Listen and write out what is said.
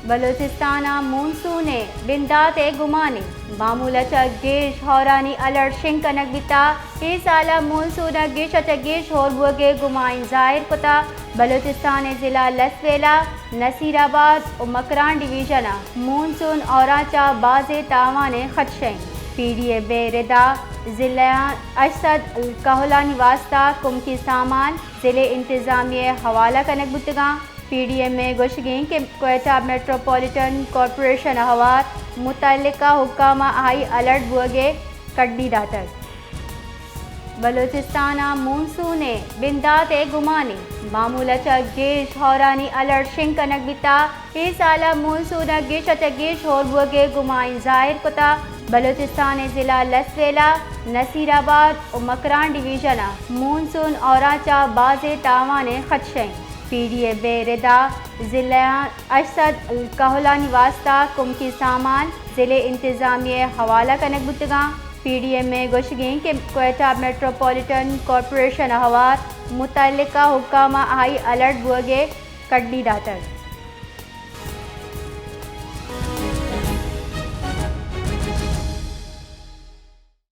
بلوچستان ءَ مون سون ءِ بندات ءِ گمان اِنت۔ بامول ءَ چہ گیش ہورانی الرٹ شنگ کنگ بیتگ۔ اے سال ءَ مون سون ءَ گیش ءَ چہ گیش ہور بوگ ءِ گمان ظاہر کتگ۔ بلوچستان ءِ ضلع لسبیلہ، نصیر آباد ءُ مکران ڈویژن ءَ مون سون ہوراں چہ بازیں تاوان ءِ خدشہ اِنت۔ پی ڈی ایم ءِ ردا ضلع ءَ ہشت سد کہولانی واستہ کمکی سامان ضلع انتظامیہ ءِ حوالہ کنگ بوتگ اَنت۔ پی ڈی ایم ءِ گوشگ اِنت کہ کوئٹہ میٹروپولیٹن کارپوریشن ءَ ہوار متعلقہ حکام ءَ ہائی الرٹ بوگ ءِ کڈی داتگ۔ بلوچستان ءَ مون سون ءِ بندات ءِ گمان اِنت۔ بامول ءَ چہ گیش ہورانی الرٹ شنگ کنگ بیتگ۔ اے سال ءَ مون سون ءَ گیش ءَ چہ گیش ہور بوگ ءِ گمان ظاہر کتگ۔ بلوچستان ءِ ضلع لسبیلہ، نصیر آباد ءُ مکران ڈویژن ءَ مون سون ہوراں چہ بازیں تاوان ءِ خدشہ اِنت۔ پی ڈی ایم ءِ ردا ضلع ءَ ہشت سد کہولانی واستہ کمکی سامان ضلع انتظامیہ ءِ حوالہ کنگ بوتگ اَنت۔ پی ڈی ایم ءِ گوشگ اِنت کہ کوئٹہ میٹروپولیٹن کارپوریشن ءَ ہوار متعلقہ حکام ءَ ہائی الرٹ بوگ ءِ کڈی داتگ۔